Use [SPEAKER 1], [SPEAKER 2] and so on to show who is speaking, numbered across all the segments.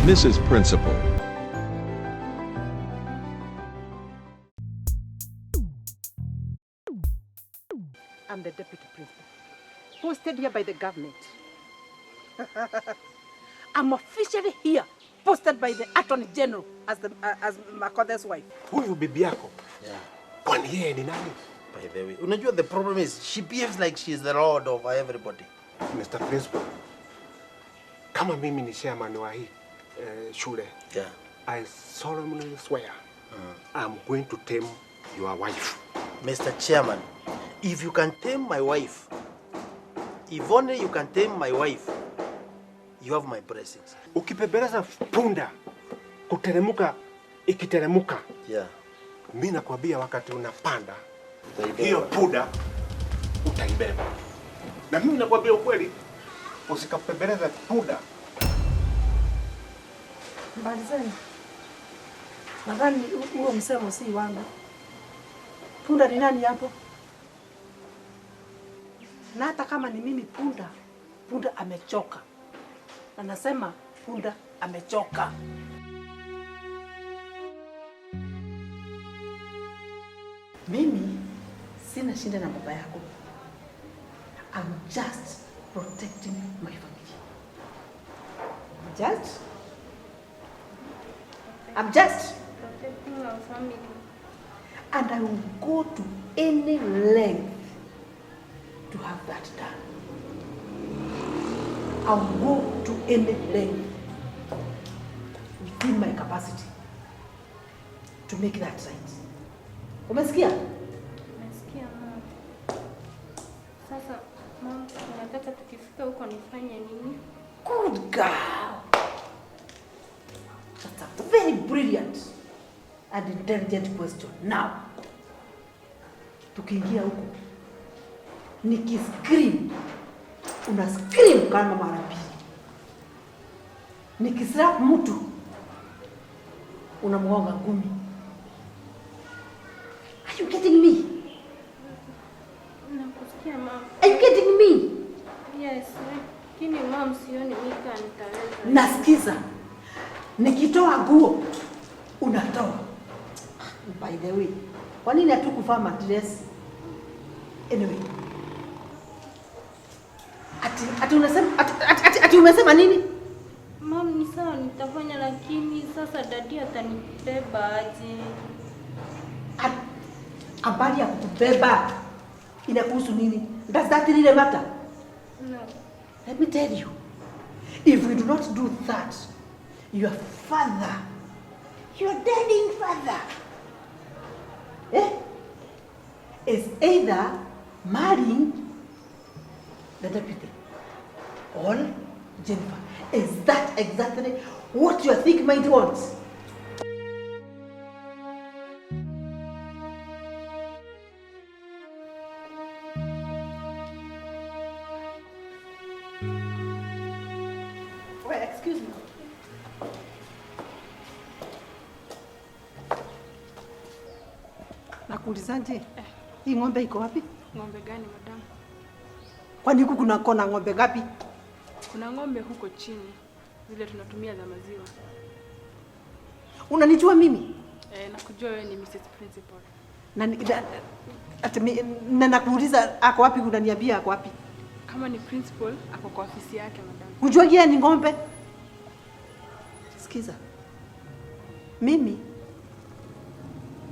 [SPEAKER 1] Mrs. Principal.
[SPEAKER 2] I'm the deputy principal, posted here by the government. I'm officially here, posted by the Attorney General as Makothe's wife.
[SPEAKER 3] Huyu bibi yako.
[SPEAKER 4] Yeah.
[SPEAKER 3] Kwani yeye ni nani?
[SPEAKER 4] By the way, unajua the problem is she behaves like she is the lord over everybody.
[SPEAKER 3] Mr. Principal, kama mimi ni chairman wa hii shule.
[SPEAKER 4] Yeah.
[SPEAKER 3] I solemnly swear I'm going to tame your wife.
[SPEAKER 4] Mr. Chairman, if you can tame my wife, if only you can tame my wife, you have my blessings.
[SPEAKER 3] Ukipembeleza punda kuteremuka ikiteremuka.
[SPEAKER 4] Yeah.
[SPEAKER 3] Mimi nakwambia wakati unapanda
[SPEAKER 4] Utaibeba.
[SPEAKER 3] hiyo punda utaibeba. Na mimi nakwambia ukweli, usikapembeleza punda.
[SPEAKER 2] Habari zenu. Nadhani huo msemo si wangu. Punda ni nani hapo? Na hata kama ni mimi punda, punda amechoka. Na nasema punda amechoka. Mimi sina shida na baba yako. I'm just protecting my family. Just? I'm just
[SPEAKER 5] protecting our family.
[SPEAKER 2] And I will go to any length to have that done. I will go to any length within my capacity to make that right. Umesikia?
[SPEAKER 5] Nasikia mama. Sasa mama, unataka tukifika huko nifanye nini?
[SPEAKER 2] Good girl. That's a very brilliant and intelligent question. Now, tukiingia huko, nikiscream, una scream kama mara mbili. Nikislap mtu, unamgonga ngumi. Are you getting me?
[SPEAKER 5] Nakusikia mama.
[SPEAKER 2] Are you getting me?
[SPEAKER 5] Yes, lakini mom, sioni mimi kama nitaweza.
[SPEAKER 2] Nasikiza. Nikitoa nguo unatoa. By the way, kwa nini hatukuvaa madress? Anyway. Ati unasema ati umesema nini?
[SPEAKER 5] Mom, ni sawa nitafanya, lakini sasa daddy atanibeba aje?
[SPEAKER 2] Habari ya kukubeba inakuhusu nini? Does that really matter?
[SPEAKER 5] No.
[SPEAKER 2] Let me tell you, if we do not do that, your father, your darling father, is either marrying the deputy or Jennifer. Is that exactly what your thick mind wants? Well, excuse me. Nakuulizaje? Hii ng'ombe iko wapi?
[SPEAKER 6] Ng'ombe gani madam?
[SPEAKER 2] Kwani huku kuna kona ng'ombe ngapi?
[SPEAKER 6] Kuna ng'ombe huko chini, zile tunatumia za maziwa.
[SPEAKER 2] Unanijua mimi?
[SPEAKER 6] Nakujua wewe ni Mrs. Principal.
[SPEAKER 2] Na nakuuliza ako wapi, unaniambia ako wapi?
[SPEAKER 6] Kama ni principal, ako kwa ofisi yake madam.
[SPEAKER 2] Unajua yeye ni ng'ombe? Sikiza.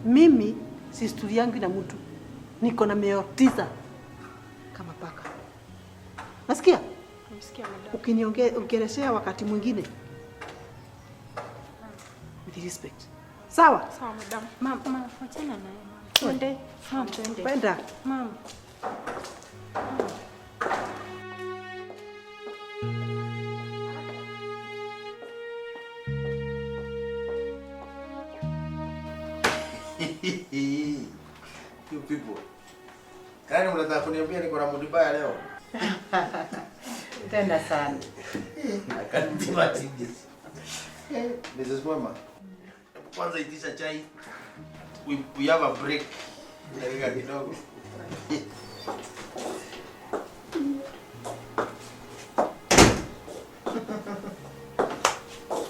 [SPEAKER 2] Mimi si story yangu na mtu. Niko na meo 9 kama paka. Nasikia?
[SPEAKER 6] Nimesikia madam.
[SPEAKER 2] Ukiniongeleshea wakati mwingine. With respect. Sawa?
[SPEAKER 6] Sawa madam.
[SPEAKER 5] Mama, mama, achana naye mama. Twende. Mom, twende.
[SPEAKER 2] Kwenda.
[SPEAKER 5] Mom.
[SPEAKER 4] You people. Yaani mnataka kuniambia niko na mood mbaya leo?
[SPEAKER 2] Tena sana.
[SPEAKER 4] I can't imagine this. Mrs. Mwema. Kwanza itisha chai. We have a break. Dakika kidogo.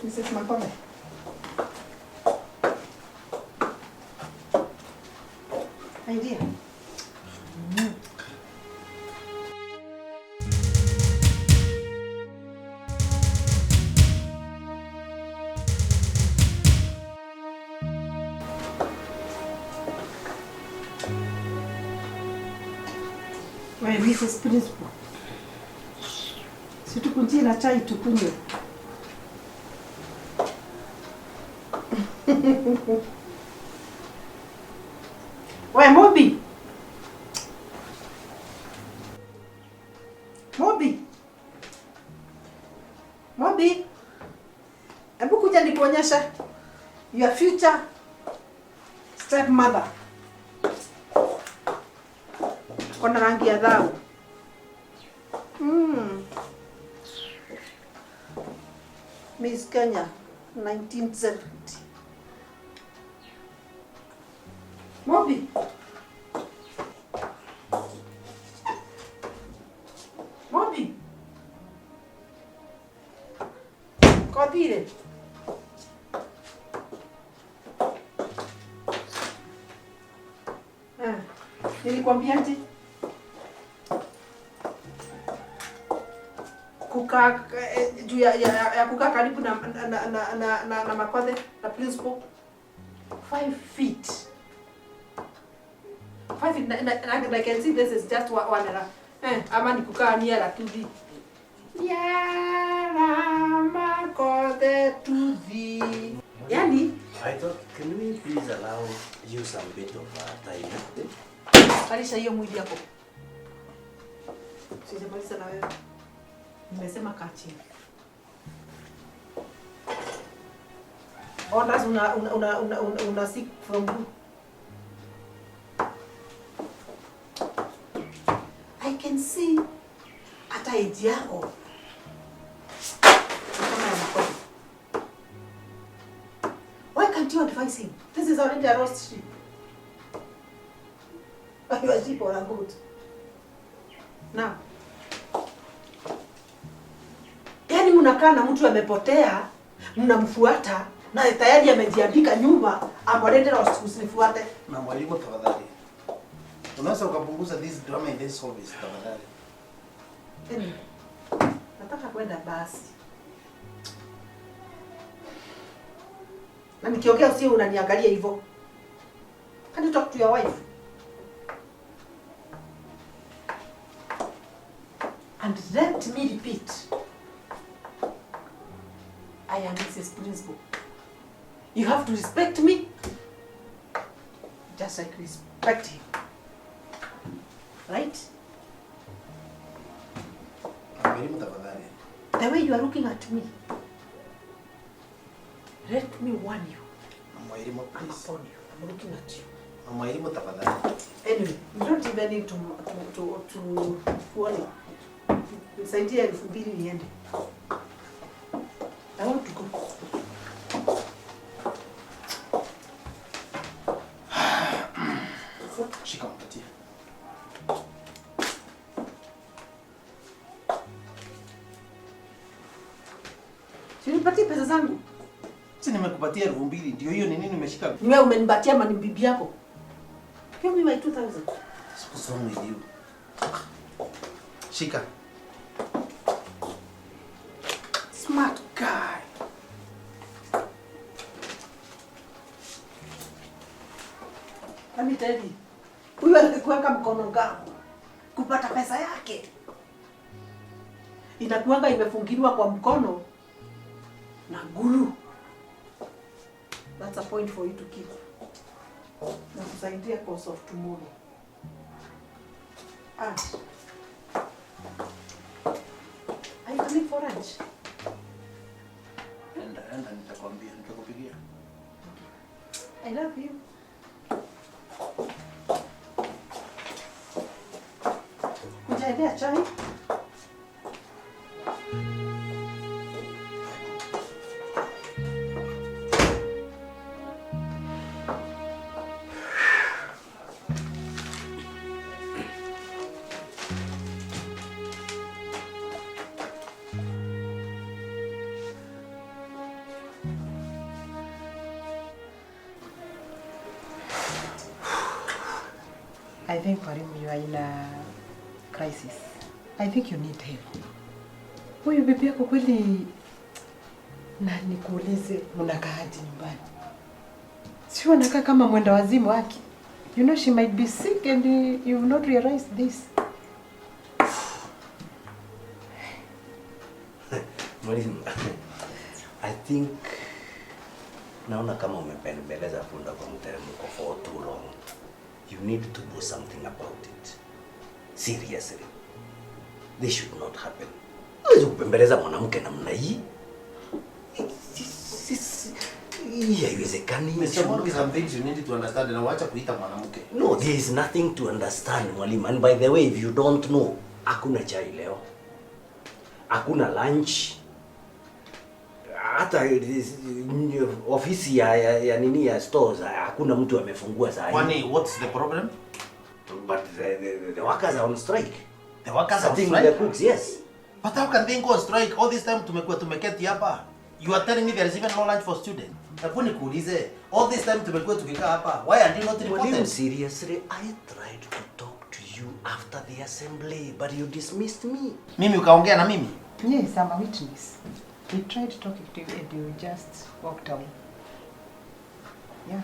[SPEAKER 2] Mrs. Makome. Idea. Wewe Mrs. Principal. Si tukunjie na chai tukunywe. Wewe Mobi. Mobi. Mobi. Hebu kuja nikuonyesha your future stepmother. Kona rangi ya dhau. Miss Kenya 1970. Mobi. Mobi. Kodire. Ah, nilikwambiaje? Kukaa juu ya kukaa karibu na Makothe na principal 5 feet. 5 feet na I can see this is just one era. Ama ni kukaa nearer to the nearer Makothe to the. Yani
[SPEAKER 4] I thought, can we please allow you some bit of time?
[SPEAKER 2] Alisha hiyo mwili yako. Sijamaliza na wewe. Nimesema kaa chini. Orders una seek from who? I can see hata age yako. Kama ya Makothe. Why can't you advise him? This is already a lost sheep. You are sheep or a goat. Now, yani mnakaa na mtu amepotea, mnamfuata na tayari amejiandika nyuma, I'm already lost, usinifuate.
[SPEAKER 4] Na mwalimu tafadhali. Unaweza ukapunguza this drama in this office tafadhali.
[SPEAKER 2] Anyway, nataka kwenda basi. Na nikiongea usio unaniangalia hivyo. Can you talk to your wife? And let me repeat. I am Mrs. Principal. You have to respect me just like respect him. Right?
[SPEAKER 4] Mwalimu tafadhali.
[SPEAKER 2] The way you are looking at me, let me warn you.
[SPEAKER 4] Mwalimu,
[SPEAKER 2] I'm
[SPEAKER 4] please.
[SPEAKER 2] upon you. I'm looking at you.
[SPEAKER 4] Mwalimu tafadhali.
[SPEAKER 2] Anyway, you don't even need to warn you. Nisaidie 2000 niende. I want to go.
[SPEAKER 4] Shika mpatie.
[SPEAKER 2] Si unipatie pesa zangu?
[SPEAKER 4] Si nimekupatia 2000 ndio hiyo ni nini umeshika?
[SPEAKER 2] Ni wewe umenipatia ama ni bibi yako? Give me my 2000.
[SPEAKER 4] What's wrong with you? Shika.
[SPEAKER 2] Smart guy. Let me tell you. Huyu alikuweka mkono ngamu kupata pesa yake. Inakuanga imefungiliwa kwa mkono na guru. That's a point for you to keep. Nakusaidia cause of tomorrow. Ah. Are you coming for lunch?
[SPEAKER 4] Enda, enda nitakwambia, nitakupigia.
[SPEAKER 2] I love you. Hujaendea chai?
[SPEAKER 1] I think Mwalimu, you are in a crisis. I think you need help. Huyu bibi yako kweli, na nikuulize, mnakaaje nyumbani? Sio anakaa kama mwenda wazimu wake. You know she might be sick and you've not realized this.
[SPEAKER 7] Mwalimu, I think naona kama umepembeleza punda kwa mteremko for too long. You need to do something about it. Seriously. This should not happen. Huwezi kupembeleza mwanamke namna hii. Hii haiwezekani.
[SPEAKER 4] Mr. Mwangi, some things you need to understand na wacha kuita mwanamke.
[SPEAKER 7] No, there is nothing to understand, mwalimu. And by the way, if you don't know, hakuna chai leo. Hakuna lunch. Hata ofisi ya nini ya stores hakuna mtu amefungua saa hii.
[SPEAKER 4] Kwani what's the problem?
[SPEAKER 7] But the workers are on strike.
[SPEAKER 4] The workers are on
[SPEAKER 7] Starting with
[SPEAKER 4] strike?
[SPEAKER 7] the cooks, yes.
[SPEAKER 4] But how can they go on strike? All this time tumekuwa tumeketi hapa. You are telling me there is even no lunch for students. Hebu nikuulize, all this time tumekuwa tukikaa hapa, why are you not
[SPEAKER 7] Mwalimu,
[SPEAKER 4] reported?
[SPEAKER 7] seriously, I tried to talk to you after the assembly, but you dismissed me.
[SPEAKER 4] Mimi ukaongea na mimi?
[SPEAKER 1] Yes, I'm a witness. We tried talking to you and you just walked away. Yeah.